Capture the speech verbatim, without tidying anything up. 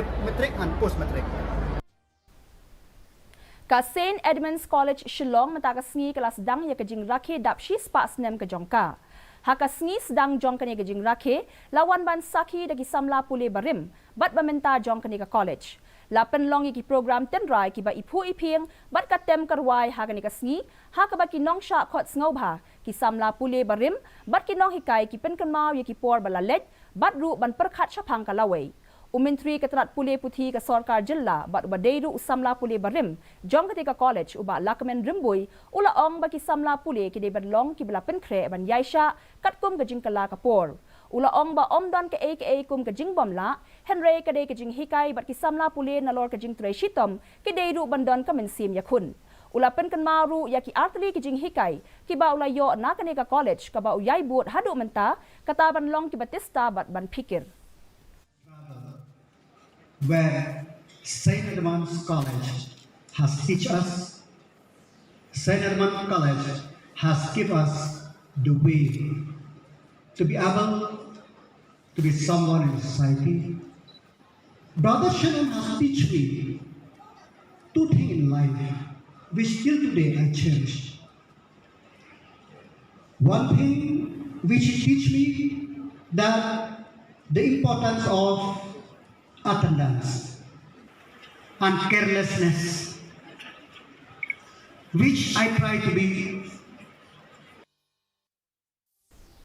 Matric and post matric. Ka Saint Edmund's College Shillong mynta ka sngi ka la sdang ïa ka jingrakhe dap shispah snem ka jong ka. Ha ka sngi sdang jong kane ka jingrakhe la wan ban sakhi da ki samla pule barim bad ba mynta jong kane ka college. La pynlong ïa ki program tynrai kiba iphuh iphieng bad ka tem ka rwai ha kane ka sngi, ha kaba ki nongshah khot sngewbha, ki samla pule barim bad ki nonghikai ki pynkynmaw ïa ki por ba la leit bad ruh ban pyrkhat shaphang ka lawei. U Myntri ka tnat pule puthi ka sorkar jylla bad uba dei ruh u samla pule barim jong kata ka college, u Bah Lahkmen Rymbui, u la ong ba ki samla pule ki dei ban long kiba la pynkhreh ban ïaishah katkum ka jingkylla ka por. U la ong ba ym don kaei kaei kum ka jingbym lah, hynrei ka dei ka jinghikai bad ki samla pule nalor ka jingtrei shitom ki dei ruh ban don ka mynsiem ïakhun. U la pynkynmaw ruh ïa ki artylli ki jinghikai kiba u la ïoh na kane ka college, kaba u ïai bud haduh mynta, kata ban long kiba tista bad ban phikir. Where Saint Edmund's College has teach us, Saint Edmund College has give us the way to be able to be someone in society. Brother Shannon has teach me two things in life which till today I cherish. One thing which he teach me that the importance of attendance and carelessness, which I try to be